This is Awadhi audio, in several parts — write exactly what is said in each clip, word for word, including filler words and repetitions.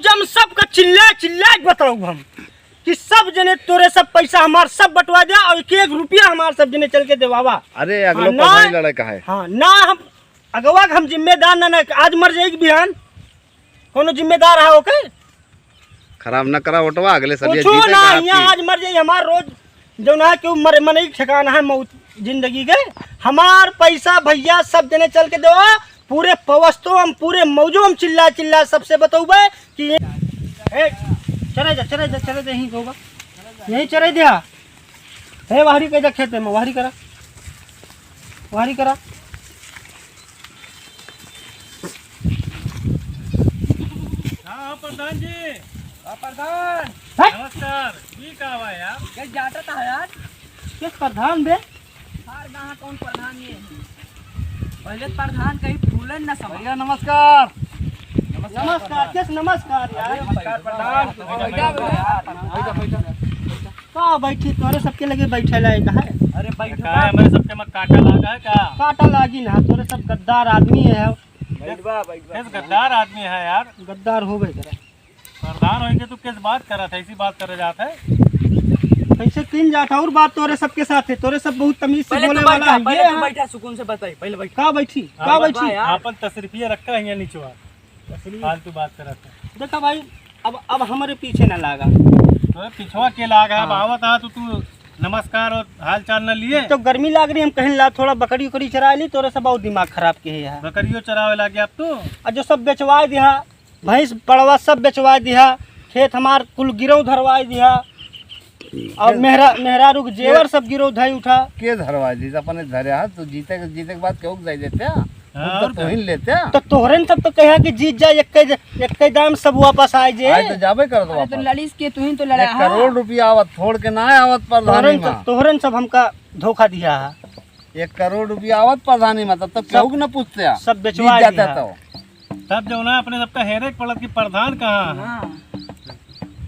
जब सबका चिल्ला चिल्ला के बताऊ हम कि सब जने तोरे सब पैसा हमार सब बंटवा द्या और एक एक रुपया हमार सब जने चल के देवावा। अरे, अगलो हाँ, पर ना, नहीं लड़े का है। हाँ, ना हम अगवा के हम जिम्मेदार ना, ना, आज मर जाई कि बिहान कौनो जिम्मेदार है ओके? खराब ना करा वोटवा, अगले सब ये कुछो जीते ना, का यहाँ आपकी। आज मर जाई हमार रोज जौन है कि मर, मनई के ठिकाना है मौत जिंदगी के। हमार पैसा भैया सब जने चल के देवा, पूरे पवस्तो हम, पूरे मौजो हम चिल्ला चिल्ला सबसे बतौबे कि ये, ए, चले जा, चले जा, चले जा, यहीं होगा, यहीं चले जा। हे, वाहरी कह जा खेते में, वाहरी करा, वाहरी करा। हाँ, हाँ, प्रधान जी। हाँ, प्रधान। हैं? नमस्कार। ई का बा यार? ये जाता था यार। किस प्रधान बे? हर गाँव कौन प्रधान ये? पहले प्रधान कहीं फूलन न समझ। भैया नमस्कार। नमस्कार, किस नमस्कार यार? नमस्कार प्रधान। बैठा, बैठा। का बैठी, तोरे सबके लगे बैठे लायक है। अरे बैठो। का है, हमारे सबके में कांटा लागा है का? कांटा लागी ना, तोरे सब गद्दार आदमी है। बैठबा, बैठबा। कैसे गद्दार आदमी है यार? गद्दार हो गए जरा। प्रधान होइके तू किस बात करत है, ऐसी बात करे जात है? कैसे किन जात है और बात तोरे सबके साथ है, तोरे सब बहुत तमीज से पहले तू बोले वाला बैठा, है। पहले ये तू है। बैठा, सुकून से बताई, पहले बैठा। का बैठी? हाँ, का बैठा बैठी? यार। अपन तशरीफिया रखा है यहाँ निचवा। फालतू बात करत है। देखा भाई, अब, अब हमरे पीछे ना लागा। तोरे पिछवा के लागा, अब हाँ। आवत आ तो तू नमस्कार और हाल चाल न लिए। तो गर्मी लाग रही, हम कहीं ला थोड़ा बकरी उकरी चरा ली, तोरे सब बहुत दिमाग खराब के है यार। बकरियों चरावे लागे अब तू। और जो सब बेचवाए दिया, भैंस पड़वा सब बेचवाए दिया, खेत हमार कुल गिरव धरवाए दिया। और के मेहरा, मेहरारू के जेवर के सब गिरव धई उठा। के धरवा दी? अपने धरे हाथ तो जीते के, जीते के बाद केहू के दे देते हैं। हाँ, खुद तो और का? तोहिन लेते हैं। तो तोहरन सब तो कहा कि जीत जाए, एक के, एक के दाम सब वापस आए जे। आए तो जाबे करत अरे तो वापस। लड़ीस के तुहिन तो लड़ा एक है। करोड़ रुपया आवत, फोड़ के ना आवत प्रधानी तोहरन मा। सब, तोहरन सब हमका धोखा दिया है। एक करोड़ रुपया आवत प्रधानी मा, तब तो सब, केहू के ना पूछते हैं। सब बेचवा जीत जाता दिया। तो। तब जौना अपने सबका हेरे के पड़त कि प्रधान कहाँ है? हाँ।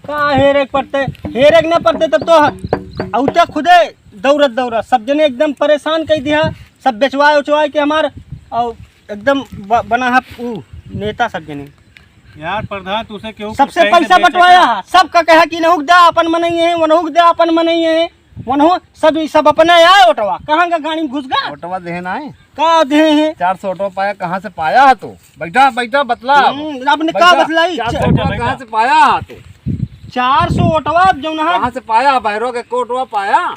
का हेरे के पड़ते? हेरे के ना पड़ते तब तो औते खुदे दौड़त दौड़त सब जने एकदम परेशान कर दिया, सब बेचवाए उचवाए के हमार और एकदम ब-, बना है ऊ नेता सब जने। यार प्रधान, तुसे केहू कुछ सबसे कह के पैसा बेचे बंटवाया का? है, सबका कहा कि नहुक दे अपन मनई है, वनहुक दे अपन मनई है, वनहु सब, सब अपने आए ओटवा, कहाँ का गाड़ी में घुस गया? ओटवा देहे ना है। का देहे हैं? चार सौ ओटवा पाया, कहाँ से पाया है तू? बैठा, बैठा, बतला। हम्म, आपने का बैठा, बतलाई? चार सौ ओटवा बैठा, कहाँ बैठा। से पाया है तू? चार सौ ओटवा जौन है। कहाँ से पाया? बहरो के को ओटवा पाया?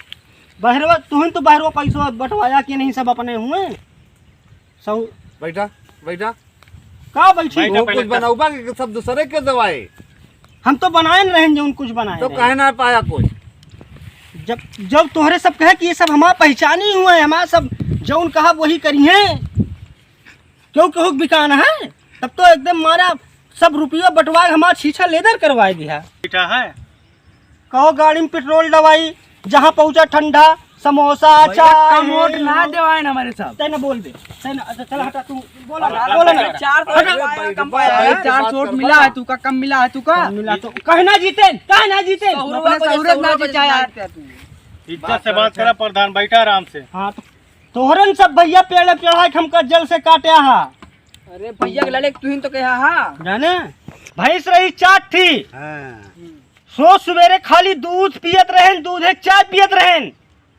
बहरवा, तुहन तो बहरवा पैसवा बंटवाया कि नहीं, सब अपने हुए। सौ बैठा, बैठा। का बैठी? बैठा, वो पहले कुछ का- बनौबा कि सब दूसरे के दवाई? हम तो बनाए न रहेन जौन कुछ बनाए तो रहे। काहे ना पाया कोई? जब, जब तोहरे सब कहे कि ये सब हमार पहचानी हुए, हमार सब जौन कहा वही करिहे, क्यों केहू के बिकान है, तब तो एकदम मारा सब रुपया बंटवाए हमार छीछा लेदर करवाए दिया। बैठा है। कहो गाड़ी में पेट्रोल डवाई, जहाँ पहुँचा ठंडा, समोसा, भैया, चाय। कम वोट ना देवाएन हमारे साहब। तै ना बोल दे, तै ना, अच्छा, चला हटा तू, बोला ना, अरे, बोला ना। चार सौ हटा। रुपया कम पाया है, चार सौ वोट मिला है तू का, कम मिला है तू का? कम मिला तो, काहे ना जीते, काहे ना जीते? सहूर अपने वाला सहूरत ना सहूर जीता यार। वाला तू। इज्जत से बात करा प्रधान, बैठा आराम से। हाँ, तो तोहरन सब भैया पेड़ चढ़ा के हमका जल से काटे हा। अरे भैया के लड़े तुहिन तो कहा हा। जाने, भैंस रही चार ठी। हाँ। सो सवेरे खाली दूध पियत रहेन, दूध है चाय पियत रहेन,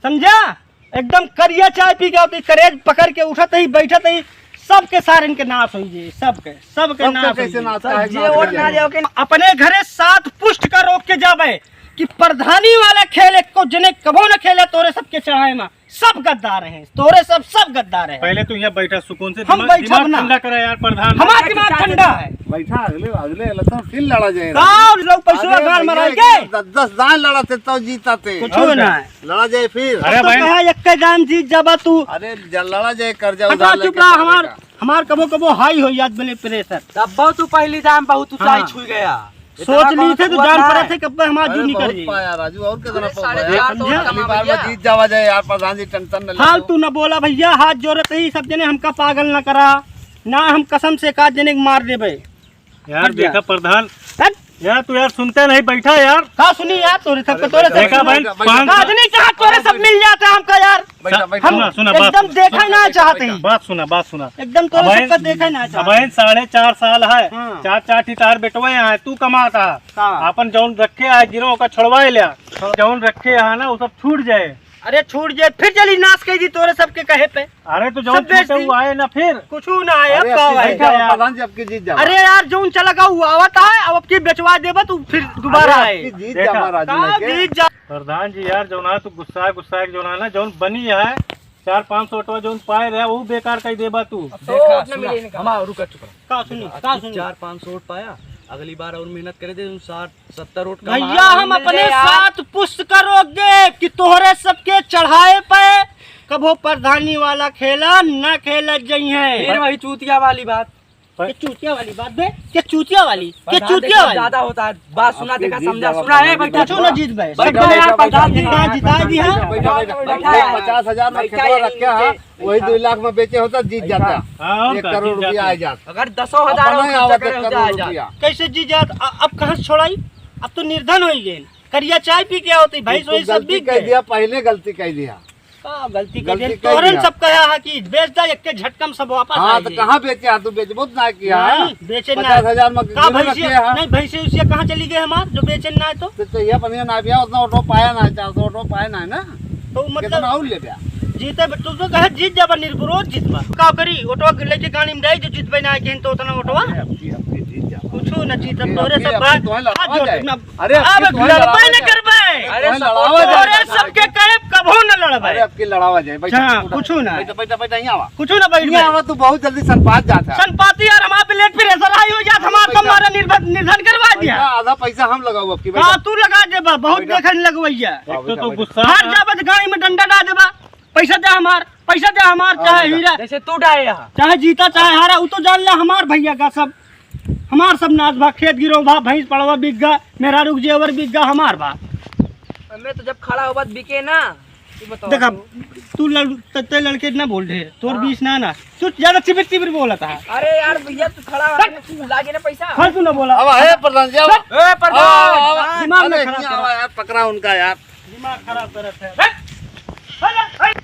समझा? एकदम करिया चाय पी के आती, करेज पकड़ के उठत ही, बैठत ही, सबके सारन के नाश होई जे, सबके, सबके सबके नाश होई कैसे जे। नाश, सब काहे जे नाश वोट होई ना जाए? जाओ के अपने घरे सात पुष्ट का रोक के जाबे कि प्रधानी वाला खेल एको जने कबो न खेले, तोरे सबके चढ़ाए मा। सब गद्दार हैं, तोरे सब, सब गद्दार हैं। पहले तू यहाँ बैठा सुकून से, हम दिमाग, बैठब दिमाग ना। ठंडा करा यार प्रधान। हमार दिमाग ठंडा है। बैठा, अगले, अगले election फिर लड़ा जाए। का लोग पैसवा अरे गाल भैया, मराई के? दस, दस दान लड़ाते तो जीताते। कुछ और ना क्या? है। लड़ा जाए फिर। अरे हम तो भाई। कहा एक के दाम जीत जाबा तू। अरे ज-, लड़ा जाए, कर्जा हटा उधार चुप लेके रहा, सारे हमार, का। हमार कबो कबो high हो जात बने pressure। तब बहुत तू पहली दाम बहुत ऊंचाई हाँ। छू गया। सोच ली थे तो जान पड़ा थे कब हमार जू निकल जाई। पाया राजू, और कितना अरे, पाया साढ़े यार? चार सौ समझे? का अगली बार में भैया। जीत जावा जाए यार, प्रधान जी tension न ले। फालतू न बोला भैया, हाथ जोड़त ही सब जने हमका पागल न करा, ना हम कसम से एक आध जने के मार देबे। यार हट जा। देखा प्रधान, हट। यार, तू यार सुनते नहीं, बैठा यार। का सुनी यार, तोरे सब के, तोरे सब देखा के। बहन, पाँच का आदमी कहाँ तोरे सब मिल जाते हैं हमका यार। बैठा, बैठा। हम सुना, सुना, बात एकदम सुना। देखा ही ना चाहते हैं। बात सुना, बात सुना। एकदम तोरे अबहिन, सब का देखा ही ना चाहते। अबहिन साढ़े चार साल है, हाँ। चार, चार ठी तार बेटवे हैं, तू कमाता है। हाँ। आपन जौन रखे है गिरो ओका छोड़वाए लिया, हाँ। जौन रखे है ना वो सब छूट जाए। अरे छूट जाए, फिर चली नाश कर दी तोरे सबके कहे पे। अरे तो जौन सब बेच छूटे दी। हुआ है ना फिर। कुछ ना है, अरे अब का अबकी है? जीत जाओ, प्रधान जी, अबकी जीत जाओ। अरे यार, जौन चला गया वो आवत है, अब अबकी बेचवा देबा तू फिर दोबारा अरे आए। अबकी जीत जा देखा। महाराज का जी के। जीत जा? प्रधान जी यार, जौन है तू गुस्सा गुस्सा के जौन है ना, जौन बनी है चार पाँच सौ ओटवा जौन पाए रहे, वो बेकार कर देबा तू। अब तो देखा, अपना सुना, मिले इनका। हमारा रुका, चुप रहा। का सुनी, देखा, का आज सुनी? चार पाँच सौ ओट पाया, अगली बार और मेहनत करे दे, उन साठ सत्तर ओट का भैया, माल हम मिल अपने जाए यार। सात पुश्त का रोक दे कि तोहरे सबके चढ़ाए पे कभो प्रधानी वाला खेला ना खेलत जइहें। फिर वही चूतिया वाली बात। के चूतिया वाली बात बे, के चूतिया वाली, के प्रधान चूतिया देखा, वाली। ज्यादा होता है, बात सुना, आपकी देखा, जीत समझा, जावा, सुना, ए, प्रधान जी, बैठा, छोड़ो ना जीत भाई, छोड़ो। बैठा यार, प्रधान जी, बैठा, जितना जिता दी है। बैठा, बैठा, बैठा, बैठा, बैठा, पचास हजार में बैठा खेतवा यार, रखे हैं, नीचे। वही दो लाख में बेचे होता, जीत जाता। हाँ, और एक का, करोड़ जीत रुपया जाता। आ जाता। अगर दसों हजार अपना और ही खर्चा आवत करे एक होता, करोड़ आ जाता। रुपया। कैसे जीत जात? अ-, अब कहाँ से छोड़ाई? अब तो निर्धन हो ही गए। करिया चाय पी के आवत ही, भैंस तू वही सब गलती बिक कर गए। दिया, पहले गलती कर दिया। का गलती कर गलती दिया? कर तोहरन दिया। सब कहा है कि बेच दा, एक के झटका में सब वापस हाँ, आ तो जाए। कहाँ बेचे? हाँ, तू बेचबो तो ना किया। नहीं, बेचे ना। पचास हजार में का गिरवी भैंसिया, रखे हैं। नहीं, भैंसिया उसिया कहाँ चली गए हमार, जो बेचे ना है तो? तो, तो ये बढ़िया ना बिया, उतना ओटो पाया ना, चार सौ ओटो पाया ना है ना। तो मतलब कितना और ले बिया? जीते बे-, तू तो कहे जीत जाबा, निर्विरोध जीतबा। का करी, ओटवा के लेके गाड़ी में जाई, जो जीतबे ना है, केहन तो उतना ओटवा। अरे, अबकी, अबकी जीत जाबा। कुछो ना जीतब, अबकी, तोहरे अबकी, सब अबकी बात, तोहे लड़ावा हाथ जोड़ जाए। के ना। अरे, अब अबकी तोहे लड़बे लड़ावा न जाए। करबे। अरे, तोहे लड़ावा जाए। तोहरे सबके कहे कबो न लड़बे। अरे, अबकी लड़ावा जाए। बैठा, हाँ, उठा। कुछो ना। बैठा, बैठा, बैठा, यहाँ आवा। कुछो ना बैठ यहाँ बे। आवा, तू बहुत जल्दी सनपात जात है। सनपाती यार, हमार blood pressure high हो जात, हमार बैठा। सब मारे निर्धन, निर्धन करवा दिया। बैठा, आधा पैसा हम लगाओ अबकी, बैठा। हाँ, तू लगा देबा, बहुत बैठा। देखन लगवैया। एक तो बैठा, तू बैठा। गुस्सा हार जाबा तो गाड़ी में डंडा डाल देबा। पैसा दे हमार, पैसा दे हमार, हाँ, चाहे बेटा। हीरा, जैसे तू डाहे यहाँ। चाहे जीता, चाहे हारा, उ तो जान ले हमार भैया का सब, हमार सब नाश बा, खेत गिरो बा, भैंस पड़वा बिक गा, मेहरारू के जेवर बिक गा, हमार बा। हमें तो जब खड़ा होबा त बिके ना, तू बताओ देखा, तू। तू लड़-, त-, ते लड़के ना बोल रहे, तोर हाँ। बीच ना ना, तू ज्यादा चिबिर चिबिर बोलत है। अरे यार भैया, तू खड़ा हो, तू लागे ना पैसा। हट, तू ना बोला। अब है प्रधान जी, अब। ए प्रधान। आओ, आओ, आओ। दिमाग ना अरे, खराब यहाँ करो। आवा यार, पकड़ा उनका यार। दिमाग खराब करत है। हट! हट! हट!